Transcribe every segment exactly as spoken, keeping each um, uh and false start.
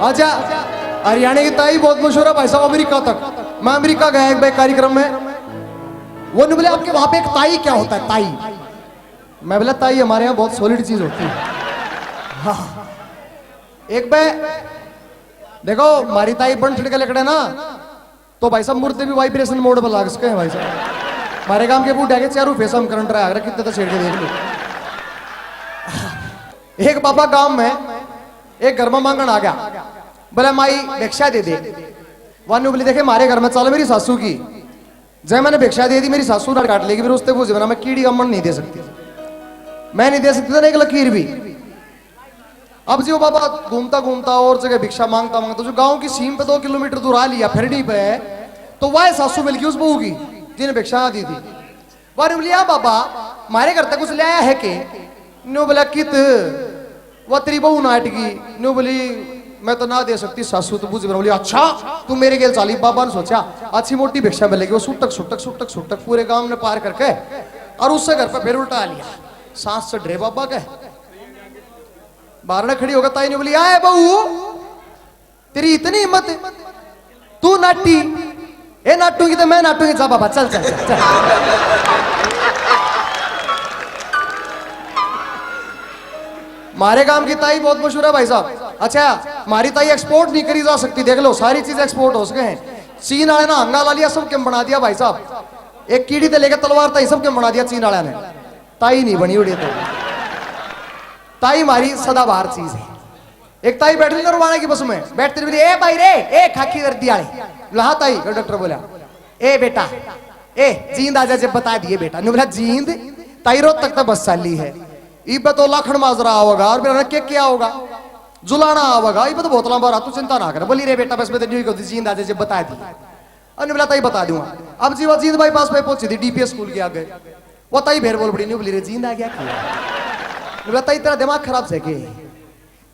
अच्छा, हरियाणा की ताई बहुत मशहूर है भाई साहब, अमेरिका तक। मैं अमेरिका गया एक बार कार्यक्रम में, वो ने बोले, "आपके वहां पे एक ताई क्या होता है, ताई?" मैं बोला, "ताई हमारे यहाँ बहुत सॉलिड चीज होती है।" हाँ, एक बार देखो, हमारी ताई बन छिड़ के लकड़े ना, तो भाई साहब मुर्दे भी वाइब्रेशन मोड पर लाग सके हैं भाई साहब। हमारे गांव के बूढ़ा के चारों फेस हम करंट रहा, कितने तो छेड़ के देख लो। एक बाबा गांव में एक घर में मांगण आ गया, बोला, "माई भिक्षा दे दे।" वानू बोली, "देखे, हमारे घर में चाल मेरी सासू की, जय मैंने भिक्षा दे दी, मेरी सासू डांट काट लेगी, फिर उसते वो जीवना में कीड़ी का मन नहीं दे सकती।" मैं नहीं दे सकती था ना एक लकीर भी। अब जी वो बाबा घूमता घूमता और जगह भिक्षा मांगता मांगता जो गांव की सीम पे दो किलोमीटर दूर आ लिया फिरनी पे, तो वह सासू मिल गई उस बहू की जिन्हें भिक्षा दी थी। बारे बोली, "आ बाबा, हमारे घर तक कुछ ले आया है के?" न्यू बोला, "कित, वो तेरी बहू नाटकी।" न्यू बोली, "मैं तो ना दे सकती सासू।" तो बुझ बोली, "अच्छा, तू मेरे गेल चाली।" बाबा ने सोचा, अच्छी मोटी भिक्षा मिलेगी। वो सुटक सुटक सुटक सुटक पूरे गांव ने पार करके और उससे घर पे फिर उल्टा आ लिया। सांस चढ़ रहे बाबा के। बारणे खड़ी होकर ताई ने बोली, "आए बहू, तेरी इतनी हिम्मत, तू नाटी, ए नाटूंगी तो मैं नाटूंगी, जा बाबा, चल, चल, चल, चल।" हमारे गांव की ताई बहुत मशहूर है भाई साहब। अच्छा, हमारी ताई एक्सपोर्ट नहीं करी जा सकती, देख लो, सारी चीज एक्सपोर्ट हो सके हैं। चीन वाले ने हंगा ला लिया, सब किम बना दिया भाई साहब। एक कीड़ी ते लेके तलवार ताई सब किम बना दिया चीन वाले ने। ताई नहीं बनी उड़े तो। ताई हमारी सदाबहार चीज है। एक ताई बैठ रही नरवाना की बस में, बैठते बोली, "ए भाई रे, ए खाकी वर्दी वाले।" बोला, "हाँ ताई।" कंडक्टर बोला, "ए बेटा, ए जींद आ जा जब बता दिए बेटा।" न्यू बोला, "जींद?" ताई, रोहतक तक बस चाली है, इब तो लाखन माजरा आओगा और मेरा के क्या होगा, जुलाना आओगा, इब तो बोतलां भरा, तू चिंता ना कर। बोली, "रे बेटा, बस में तो न्यू ही कहती, जींद आ जा जब बता दिए।" और न्यू बोला, "ताई बता दूंगा।" अब जी वो जींद बाईपास पे पहुंची थी, डीपीएस स्कूल के आगे। वो ताई फिर बोल पड़ी, न्यू बोली, "रे जींद आ गया क्या?" न्यू बोला, "ताई तेरा दिमाग खराब से के?"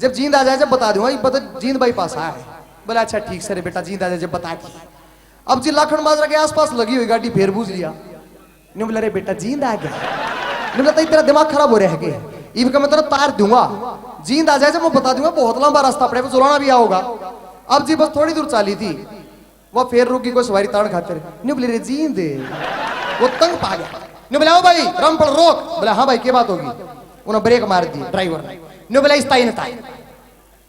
"जब जींद आ जाए जब बता दूंगा, ये बता जींद बाईपास आए।" बोला, "अच्छा ठीक सर बेटा, जींद आ जाए जब बता दी।" अब जी लाखन माजरा के आसपास लगी हुई गाड़ी फेर बूझ लिया। न्यू बोला, "रे बेटा जींद आ गया।" न्यू बोला, "ताई तेरा दिमाग खराब हो रहा है के? इब का मैं तेरा तार दूंगा, जींद आ जाए जब मैं बता दूंगा, बहुत लंबा रास्ता पड़ेगा, जुलाना भी आओगा।" अब जी बस थोड़ी दूर चाली थी, वो फेर रुकी कोई सवारी तारण खातिर। न्यू बोली, "रे जींद।" वो तंग पा गया। न्यू बोला, "ओ भाई रामफल रोक।" बोला, "हाँ भाई, क्या बात होगी?" उन्हें ब्रेक मार दी ड्राइवर ने। न्यू बोला, "इस ताई ने ताई।"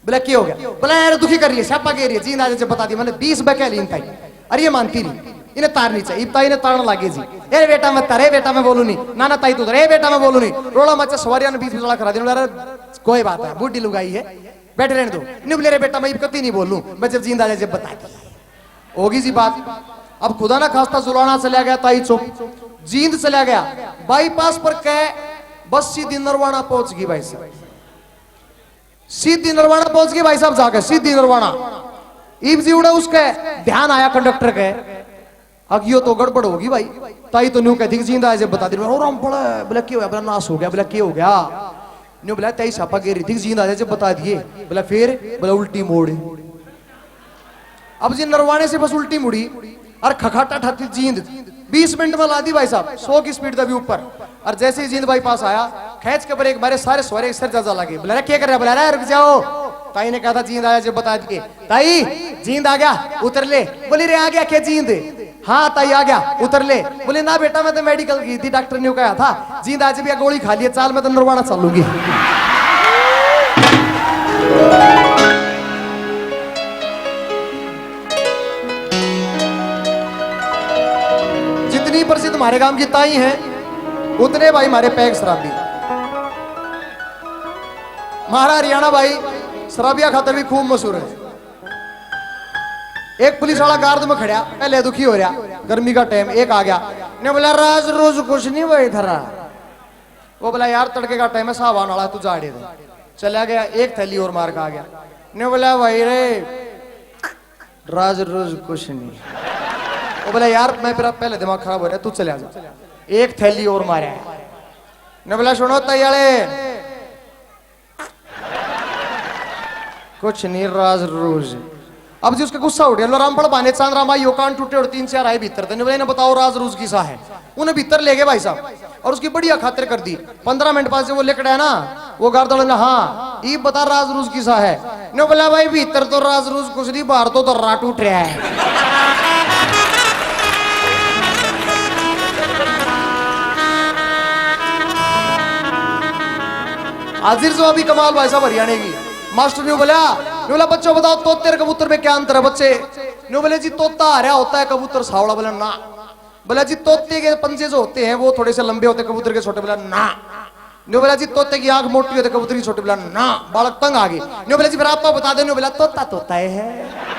बोला, "क्या हो गया?" बोला, "यार दुखी कर रही है, स्यापा कह रही है, जींद आ जा जब बता दी, मैंने बीस बके लीन ताई, अरे ये मानती नहीं, इन्हें तारनी चाहिए।" इब ताई ने तारण लागे जी, "अरे बेटा मत तार, ए बेटा मैं बोलूँ नहीं, ना ना ताई तू तार, ए बेटा मैं बोलूँ नहीं।" रोला मचा, सवारियां ने बीच में लड़ा करा दिया। बोला, "अरे कोई बात है, बूढ़ी लुगाई है, बैठे रहने दो।" न्यू बोले, "रे बेटा मैं इब कती नहीं बोलूँ, मैं जब जींद आ जा जब बता दी।" होगी जी बात। अब खुदा ना खास्ता जुलाना चला गया ताई चुप, जींद चला गया, बाईपास पर कह बस सीधी नरवाना पहुंच गई भाई साहब। सीधी नरवाना पहुंच गई भाई साहब, जाके सीधी नरवाना। इब जी उड़े उसके ध्यान आया कंडक्टर के, "अगियो तो गड़बड़ होगी भाई।" ताई तो न्यू कहती कि जींद आ जा जब बता दी। "ओ रामफल।" बोला, "क्या हो गया?" बोला, "नाश हो गया।" बोला, "क्या हो गया?" न्यू बोला, "ताई सापा गेरी थी, जींद आ जा जब बता दिए।" बोला, "फिर?" बोला, "उल्टी मोड़।" अब जी नरवाने से बस उल्टी मुड़ी और खखाटा ठाती जींद, बीस मिनट में ला दी भाई साहब, सौ की स्पीड दबी ऊपर। और जैसे ही जींद बाईपास आया, खींच के ब्रेक मारे, सारे सवारे सर जाजा लगे। बोला, "अरे क्या कर रहा है?" बोला, "अरे रुक जाओ, ताई ने कहा था जींद आया जब बता दिए।" "ताई, जींद आ गया, उतर ले।" बोली, "रे आ गया क्या जींद?" "हाँ ताई आ गया, उतर ले।" बोले, "ना बेटा, मैं तो मेडिकल गई थी, डॉक्टर ने कहा था जींद आज भी गोली खा लिए, चाल मैं तो नरवाना चलूंगी।" जितनी प्रसिद्ध हमारे गांव की ताई हैं, उतने भाई हमारे पैग शराबी। हमारा हरियाणा भाई शराबिया खातर भी खूब मशहूर है। एक पुलिस वाला गार्ड में खड़ा, पहले दुखी हो रहा, गर्मी का टाइम, एक आ गया, ने बोला, "राज रोज कुछ नहीं भाई थारा।" वो बोला, "यार तड़के का टाइम है, साहब आने वाला, तू जा अड़े दे।" चला गया, एक थैली और मार के आ गया, ने बोला, "भाई रे, राज रोज कुछ नहीं।" वो बोला, "यार मैं, मेरा पहले दिमाग खराब हो रहा है, तू चला जा।" एक थैली और मारा, ने बोला, "सुनो ताई वाले, कुछ नहीं, राज रोज।" अब जी उसका गुस्सा उठ गया, "लो रामफल भाने चांद राम आइयो, कान टूटे और तीन चार आए भीतर।" तो न्यू बोला, "इन्हें बताओ राज रोज किसा है?" उन्हें भीतर ले गए भाई साहब। और उसकी बढ़िया खातिर कर दी। पन्द्रह मिनट बाद जब वो लिकड़ा है ना, वो गार्ड वाले ने, "हाँ, ये बता, राज रूज किसा है?" न्यू बोला, "भाई, भीतर तो राज रूज कुछ नहीं, बाहर तो दर्रा टूट रहा है।" हाजिर जवाबी कमाल भाई साहब हरियाणा की। मास्टर न्यू बोला, न्यू बोला, "बच्चों, बताओ, तोते और कबूतर में क्या अंतर है, बच्चे?" न्यू बोले, "जी, तोता हरा होता है, कबूतर सावला।" बोला, "ना।" बोला, "जी, तोते के पंजे जो होते हैं, वो थोड़े से लंबे होते, कबूतर के छोटे।" बोला, "ना।" न्यू बोला, "जी, तोते की आंख मोटी होती, कबूतर की छोटी।" बोला, "ना।" बालक तंग आ गए। न्यू बोला, "जी, फिर आप बता दो।" न्यू बोला, "तोता तोता ही है।"